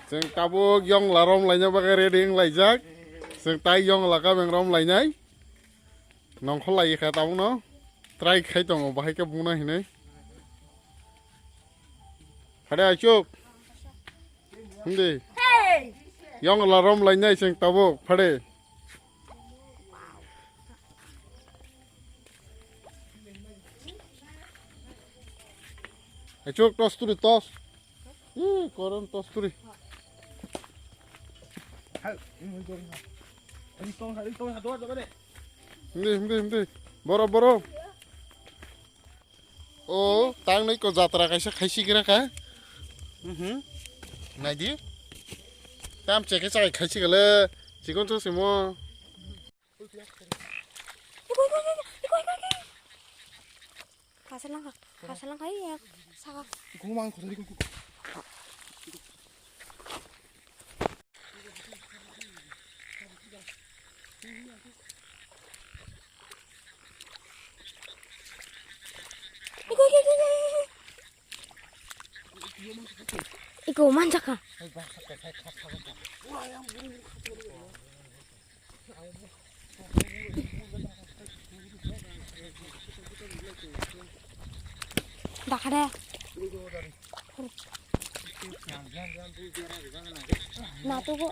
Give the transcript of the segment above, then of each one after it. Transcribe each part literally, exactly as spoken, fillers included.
Chwng tabuk yongla rom laina bagwi ready wng laijak. Chwng tai yongla kabeng rom lainai. Nongkhor lai kha tabukno. Try khai tongo bahai khe buna hinwi. Phade aichuk. Hindi. Hey! Yongla rom lainai chwng tabuk phade. Aichuk tos turi tos. Ih, koron tos turi. Hindi, hindi, hindi. Boro, boro. O, tang noi ko jatra kaisa khaisi gira ka. Mhm. Naidi. Tam cheke chai khaisi gale. Chikon to simo. Kasalang ka, kasalang ka iya, saka. Gumang khosari ko. Iko, iko, iko, iko. Iko manjaka. Dakha de. Natugo.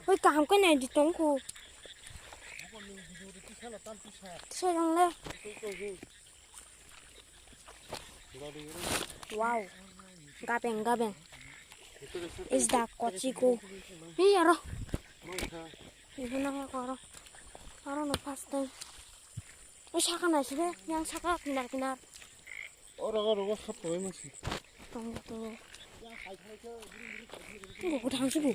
Oi, kaham khe nai di tongkho. Soyang le. Wow. Gabeng, gabeng. Is da kochiko. Hi aro. Ibu na ya koro. Aro no first time. Oi, saka nai sibe, yang saka kinar kinar. Oro, oro, oro, hap koi masi. Tong to. Tunggu, kutang sibu.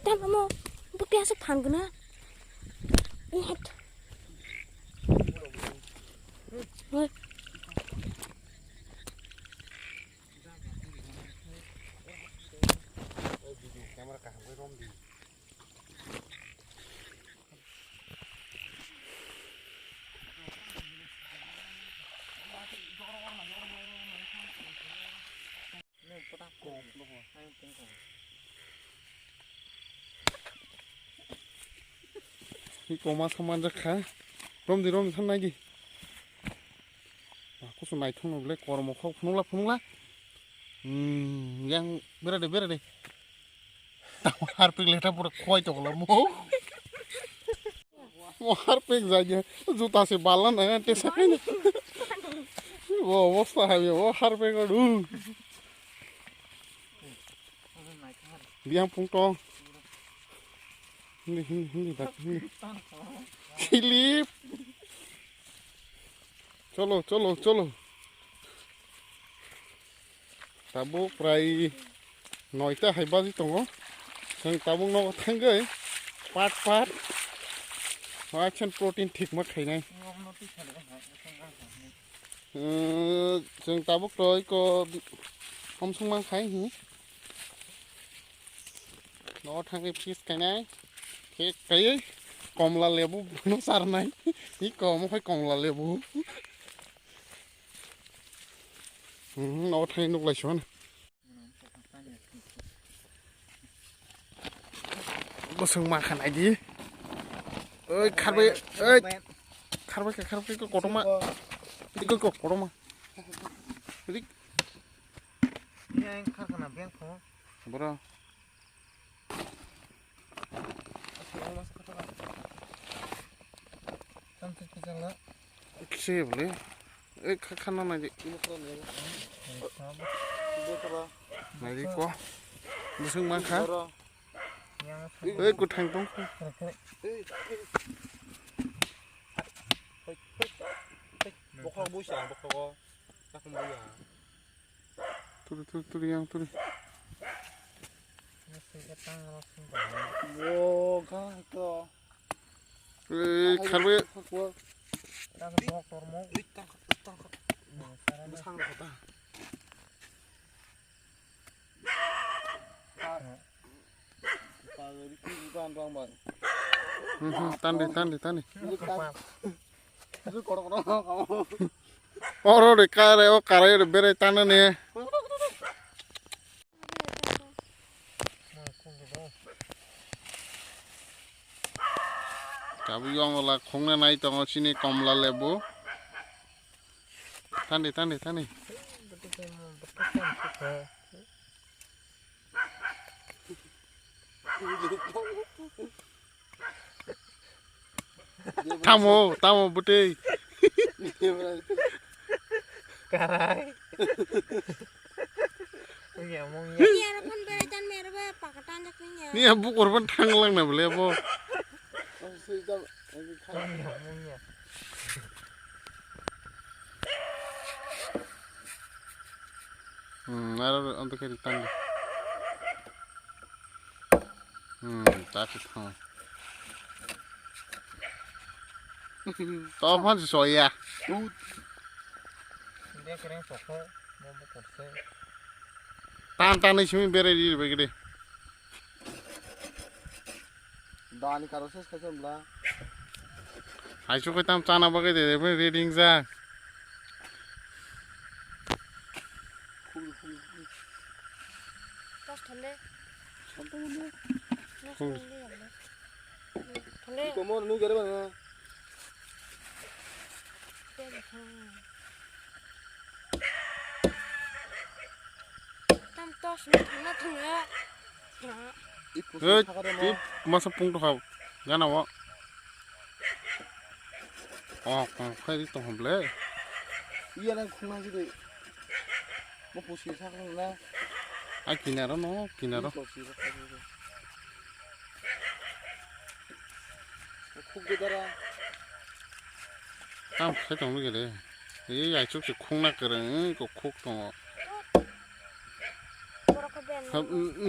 Tama mo, bukti asuk phan guna. What? Hi koma saman jak kha. Romdi, romdi, than nai di. Kusu naithok no ble kormo khok phunukla, phunukla. Hmm, yang bera de, bera de. Tamo harpik letha pura khoi tokla mo. Mo harpik jai ya. Juta se bala na te sakai na. Wo, wo sa ha wo harpik ko du. Biang pung tong. Hindi, hindi, hindi, dak, hindi. Silip. Cholo, cholo, cholo. Tabuk prai noita hai baji tongo. Chwng tabuk nogo thangwi pat pat. Action protein thik ma khainai. Chwng tabuk toi ko omsung mang khai hi. No thangwi fish kainai. Khe kai komla lebu no sarnai. Hi kom khai komla lebu. Hmm, no thangwi nuk lai son. Bosong ma khanai di. Oi kharbai, oi. Kharbai kha, kharbai kha kotorma. Iko ko kotorma. Rik. Yang khar kana beng kho. Bro. Tam tik tik la. Khe bole. Ei kha-, khana nai di. Nai di ko. Bosong ma kha. Ei kuthang tong. Bokhok buisa, bokhok. Takung buya. Turi, turi, turi, yang turi. Wo. Ei, kharwi. Hmm, hmm, tandi, tandi, tandi. Oro de kare, o kare de bere tanda ne. Kabu yong la khongna nai tongo chini komla lebu. Tandi, tandi, tandi. Tamo, tamo bwtwi. Karai. Wngya mungya. Ni aro phone berai tan me aro ba paka tan jak wngya. Ni a bukur ban thang lang na bole bo. Wngya mungya. Hmm, aro anto khe tang. Hmm, ta khe thang. To phan soya. Tan tan ni simi berai di bai gede. Dani karo ses khaisa bla. Hai su koi tam chana bagwi de, de, reading ja. Khugri, khugri, khugri. Tos thonde. Thonde. Tos thonde, thonde. Thonde. Iko mo nu gere bana. Tam tos ni thangna thangna. Iko Hey, thakare mo. Tip masa pung to hau. Gana wo. Oh, kong khai di tong hom le. Iya nang khungna jide. Mo pusi sa khung na. A kinaro no, kinaro. Pusi sa khung na. Khuk de dara. Tam khai tong le gede. Ei ai chuk se khungna kereng ko khuk tongo. Borok khe ben. Ha,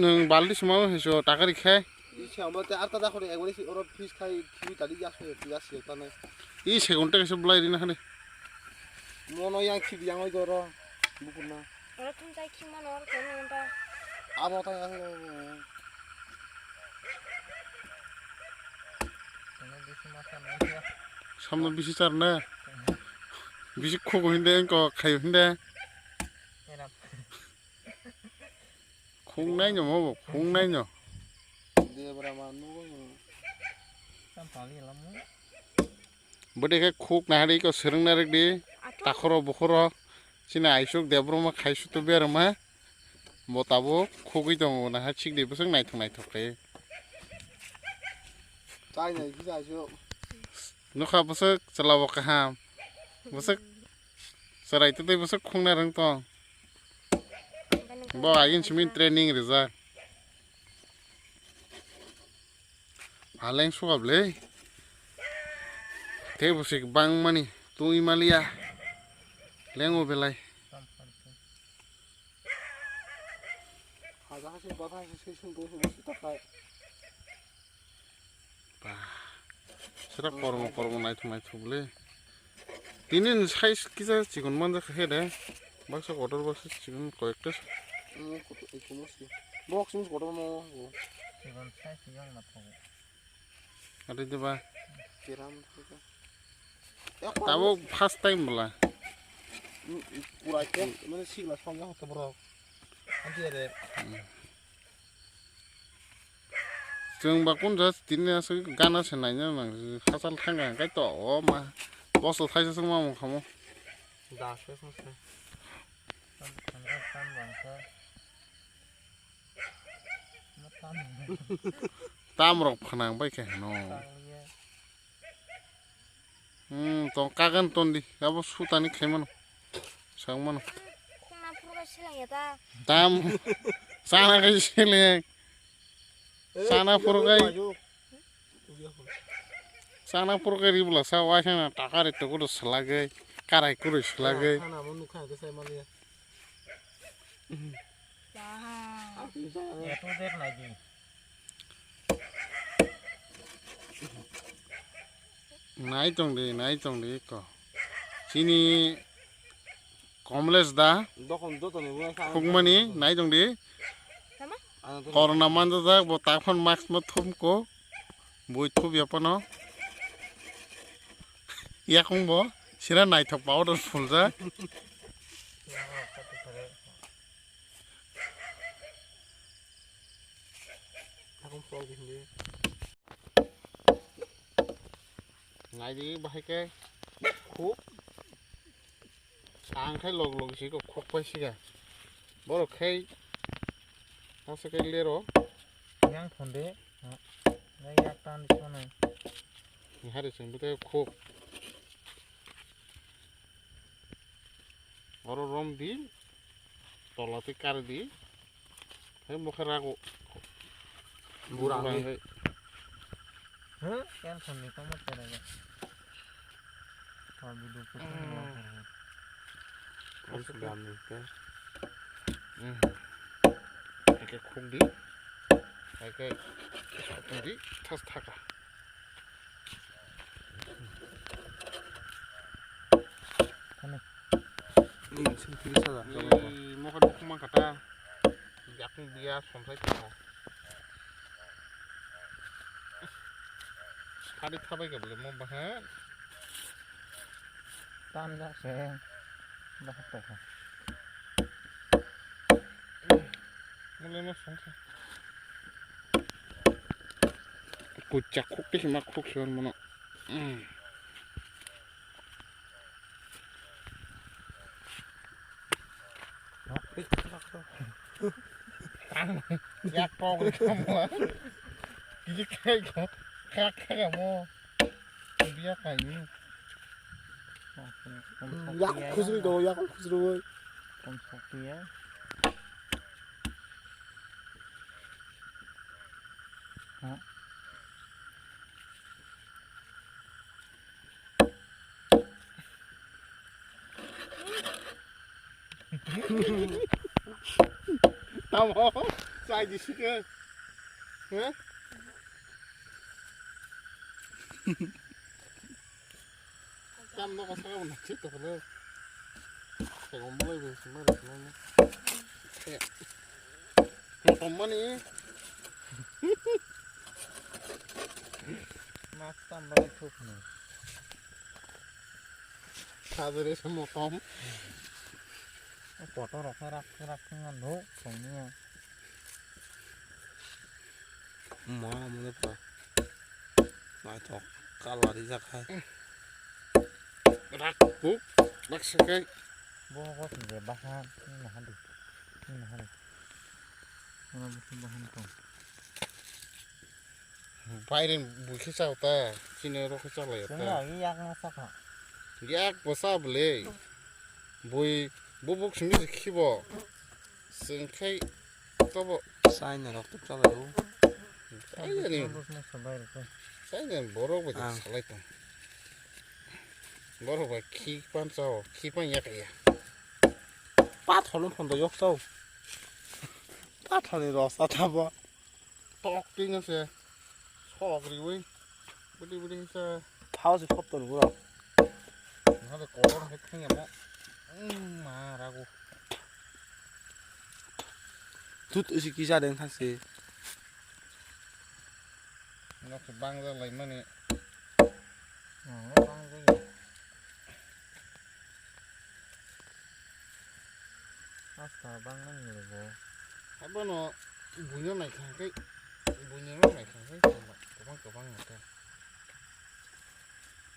nwng baldi sima hiso takari khai. Isi amo te arta da khore ekbar isi oro fish khai khibi tadi gas khai gas khai tanai. I segunte kaisa bulai rina khani. Mono yang khibi yang oi goro. Bukurna. Oro thum chai khima no oro kono ngonta. Abo ta yang. Samno bisi charna. Bisi khugo hinde engko khayo hinde. Khungnai no mo, khungnai no. Debra ma nugo. Tam pali lamu. Bwdhe khe khuk nahari ko swrwng narwk di. Ato. Takhoro bukhoro. Chini aisuk Debra ma khaisu to berma. Bo tabuk khugwi tongo naha chikdi bwswk naithok naithok khe. Chai nai kisa aisuk. Nukha bwswk chwla bo kaham. Bwswk chwrai twtwi bwswk khungna rwng tong. Bo agin simi training rijak. Aleng sukab le. Tei bwswk bangmani twi maliya. Lengo belai. Ba, sera kormo kormo naithok naithok le. Tini ni size kisa chikon manjak khe de. Baksa kotor baksa chikon koyekta. Box ni kotor mo. Chikon size yang na phago. Adi diba. Kiram. Tabo first time bwla. Kurai khe mane sigla songya hoto borok. Anti ere. Chwng ba kun ja tini aswk gana se naina nang hachal thang ang kai to o ma. Boso thaisa swng ma mung khamo. Da se sung se. Tam rok phanang bai khe hino. Hmm, tong kagan tondi, abo sutani khaimano. Sangmano. Khungna phuru bai seleng ya ta. Tam. Sana kai seleng. Sana phuru kai. Sana phuru kai ribla sa wai sana takari tukuru selagai, karai kuru selagai. Sana mo nukha ke sai maliya. Wow. A to Z naidi. Nai tong di, nai tong di ko. Chini Komlesh da. Dokon joto ni buya sa. Khukmani nai tong di. Tama? Ano to Corona manjajak bo taphon mask ma thum ko. Bui thup ya pano. Yakung bo sira naithok powder phulja. Yakung phulok di hindi. Nai di bahai khe khuk. Ang khai log log si ko khok pai siga. Borok khai asa khai lero. Yang thonde. Yang yak tan di sono. Hari sing bute khok. Oro rom di. Tola ti kar di. Hei mokhe rago. Burang hei. Huh? Yang thonde kamu tera ya. Kami dukung. Ang sudah mikir. Hmm. Oke, khuk di. Oke, khuk di. Thas thaka. Kani? Ni sing tiri sada. Ni mokhe dukung man kata. Yakung biya somsai tongkha. Sadi thabai khe bole mo bahan. Tan jak se. Bahan tongkha. Mole mo songkha. Kuchak khuk tisi ma khuk se mono. Yak kok ri kamo. Kili kai ko. Kak kak mo. Biya kai ni. Yak khujri do, yak khujri. Kom sakti ya. Ha. Tamo, sai di sike. He? Tam no kasa ko na chito ko. Sai ko mo lai be sima re sima. Mo tom mani. Mas tam ba thuk ni. Sadere se motom. Poto rok rak rak ngan do tongni. Ma mo le pa. Mai thok kalari jak hai. Rak buk rak sekai. Bo ko sinde bahan ni hadi. Ni hadi. Ora bo bahan tong. Bairen bui khe chao ta, chini rok khe chalai ya ta. Chwng rok yak ma sakha. Yak bo cha bwle. Bui bubuk simi se khibo. Chwng khai tobo. China rok to chalai o. China ni. China ni borok bai salai tong. Borok bai khi pan chao, khi pan yak ya. Pathor no phondo yok chao. Pathor ni rok cha thabo. Tok twi no se sok riwi bwdwi bwdwi se. Thao se thop ton bro. Nahale kolor hai thang yamo. Mm, ma rago. Tut isi kisa deng thang se. Nok se bang ja lai mani. Ang le bang ja ya. Asta bang nang ni bo. Abono buino nai khang kai, buino nai khang kai, kwbang kwbang nang kai.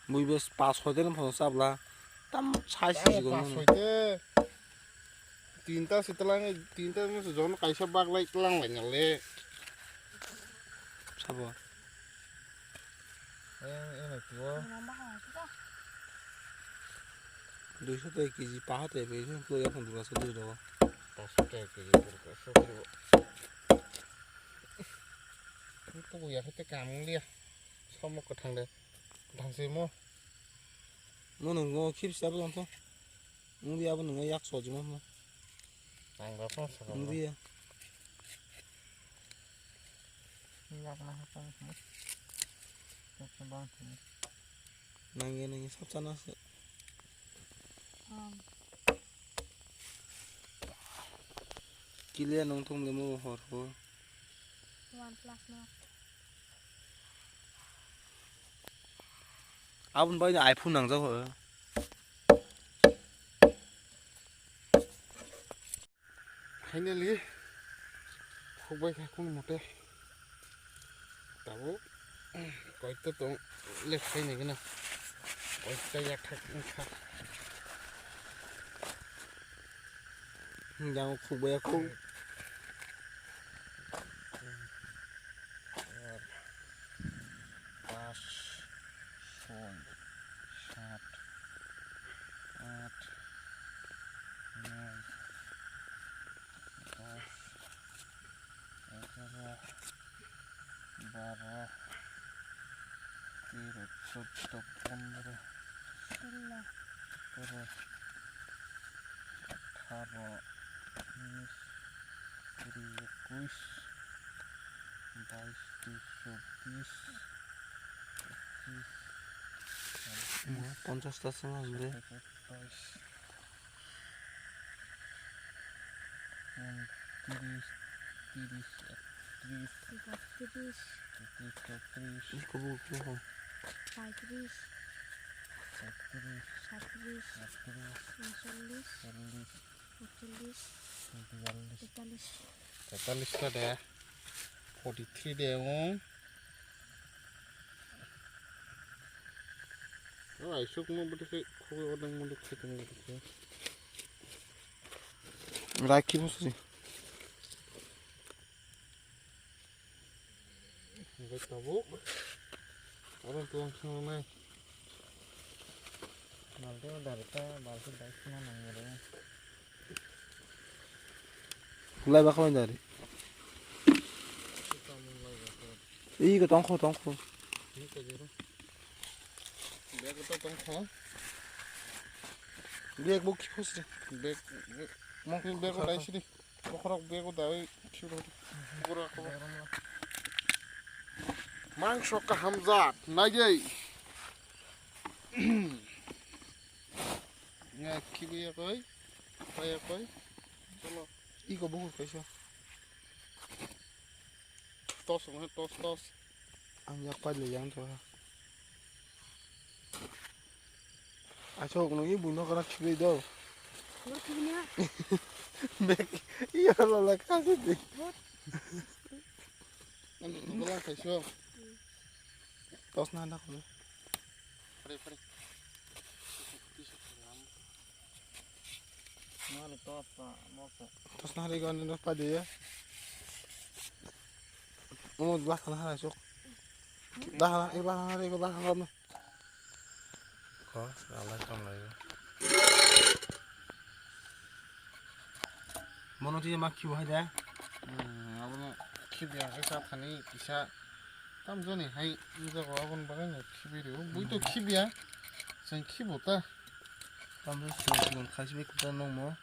Bui bes pas hoi den phono chabla. Tam sai si. Tam si pas hoi te. Tinta si tlang, tinta si jon kaisa bak lai tlang lai nang le. Sabo. Ayang, ayang, tuo. Duiso tei kg paha tei bai se tuo yaphang dura se dui rogo. Paso tei kg dura se dui rogo. Tuku ya khe tei kam wng liya. Samo kwthang de. Kwthang se mo. Mo nung mo khip se abo tong tho. Wng di abo nung yak so jima mo. Ang ba phone sa. Wng di ya. Yak na ha tong mo. Yak na bang tong. Nangya nangya sab chana se. Kilia nung thum lemo hor ho. One plus no. Abun bai iPhone nang jago. Finally, khukbai kha kunu mote. Tabuk koito tong left side ni gana. Koito ya thak kha. Jang khukbai ya khuk. Pas, soi, sat, at, noi, dos, egaro, baro, tero, sotro, pondro, solo, sotro, atharo, unis, kuri, ekuis, bais, teis, chobis, pochis, Mo ponchash ta swnam de. Satais, untris, tris, ektris, Botris, tris, chotris, Iko bo khe ho. Paitris, saitris, Satris, atris, Unsollis, chollis, Utsollis, biyallis, Tetalis. Tetalis ta de. Forty three de o. O aisuk mo bwtwi khe khogwi odang mo duk khe tong bwtwi khe. Rakhi bo sri. Hingke tabuk oro tuang thang nai. Malte o dari ta balti bai khna nang yore. Lai ba khlai dari. Iko tongkho tongkho. Bag to tongkho. Bag bo kiphos de. Bag, bag. Mokni bag o dai sidi. Bokhorok bego dawai khibi rw di. Bokhorok. Mangso kahamjak naijai. Nga khibi yakoi, pai yakoi. Cholo. Iko bukur kaisa. Tos, tos, tos. Ang yak pai le yang to. Achok nungni buino kara khibi do. Khulok khibi na. Bek iya lo la kasi di. Bot. Ang tu la kaiso. Tos na na khulok. Pare, pare. Mano tos pa, moko. Tos na ri gani no pa de ya. Mo ba khana ha sok. Ba ha, e ba ha, e ba ha. Ko, alai kam lai. Mono twi ma khibo hai da? Hmm, abono khibi ang khe sa thani kisa tam joni hai wngjago aboni bagwi no khibi rio. Bui to khibiya, chwng khibo ta. Tam joni chwng chwng khai sibui kuta nongmo.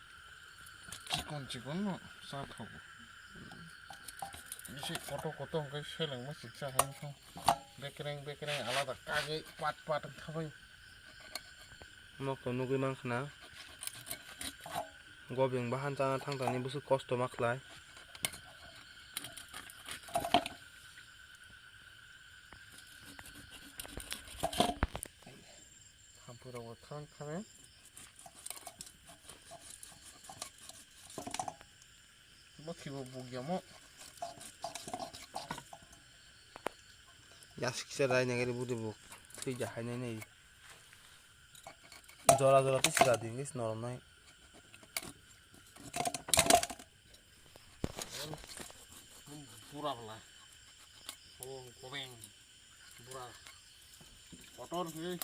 Chikon chikon no sa thogo. Bisi koto koto hwnkhe selengma siksa hai wngkha. Bekereng bekereng alada kagwi pat pat wngkha bai. Nok to nugwi mankha na. Gobeng bahan chana thangtani bwswk kosto ma khlai. Thampui rok bo thang thang. Bo khibo buk yamo. Yas kisa rai nangari budi buk. Twi ja hai nai nai. Jora jora twi sira di, wngkhe noromnai. Bura bwla. O, koreng. Bura. Kotor se.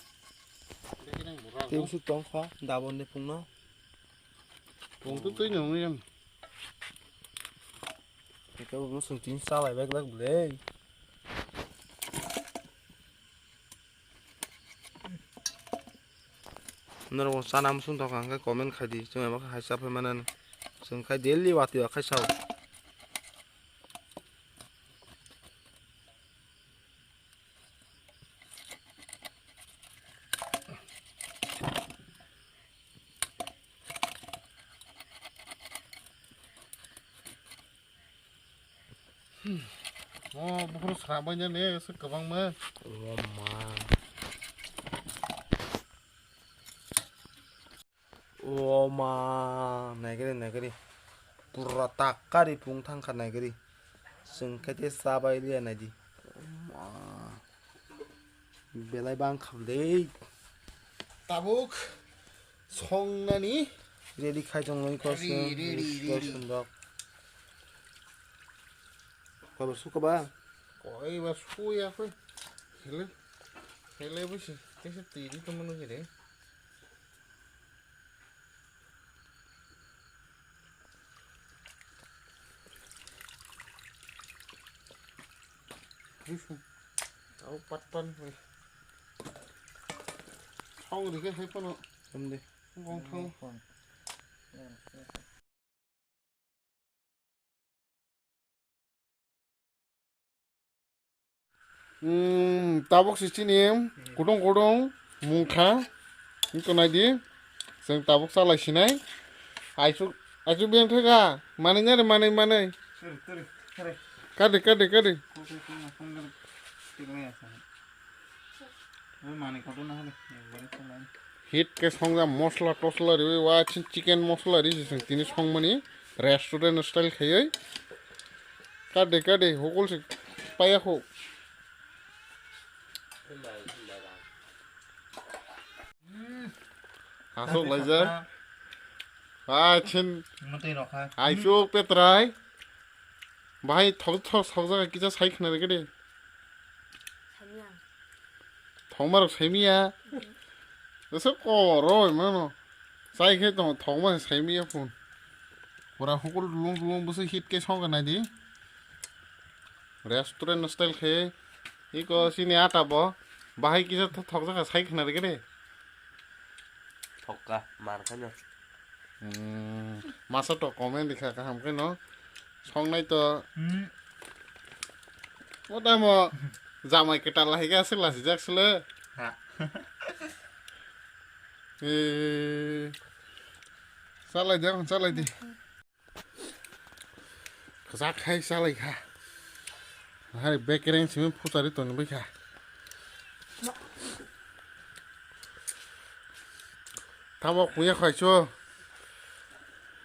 Bekereng bura. Tei bo. Bwswk tongkha, dabon de phungno. Phung to twi nungwi ang. Eko bo swng tini salai bag bag bwle. Norok bo chana muchung tongkha hwnkhe comment khai di, chwng abo hai cha phai mano. Chwng khai daily watwi o khai sao. O bukhuru sra bai ne se kwbangma. O ma. O ma, naigari, naigari. Pura takkari pung thangkha naigari. Chwng khe te chabai liya naidi. O ma. Belai bang kha bwlwi. Tabuk songnani ready khai tong noi ko. Ready, ready, ready. Sundok. Koi ba suka ba? Koi ba suya koi. Hele. Hele busi. Tesa tiri to mano jere. Tau pat pan. Thong ri ke hai pano. Tum de. Ngong thong. Hmm, tabuk si chini kudung kudung mungkha. Ito nai di. Seng tabuk salai sinai. Aisu, aisu biang thega. Mani nyari mani mani. Kadi, kadi, kadi. Hit ke songja mosla tosla riwi wa chin chicken mosla ri sing tini songmani restaurant style khayoi. Kade kade hokol se paya ho. Asok laijak. Wa chin. Mutui rokha. Aisuk petrai. Bahai thok thok sok jaga kisa sai khna rege de. Samya. Thokma rok saimiya. Ese koro mano. Sai khe tong thokma saimiya phun. Pura hukul lung lung busu hit ke song nai di. Restaurant style khe. Iko sini ata bo. Bahai kisa thok jaga sai khna rege de. Thokka, mar khano. Hmm, masa to comment dikha kaham khe no. Songnai to. Hmm. O tamo jamai kwtal lahai ga se lasi jak sele. Ha. Eh. Salai de, salai de. Kwchak khai salai kha. Hai bekereng simi phuchari toni bai kha. Tamo kuya khai cho.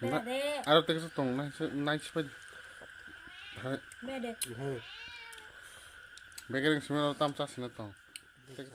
Bede. Aro tek tong nai nai sipai. Hai. Bede. Bekereng simi tam cha sina tong. Tek.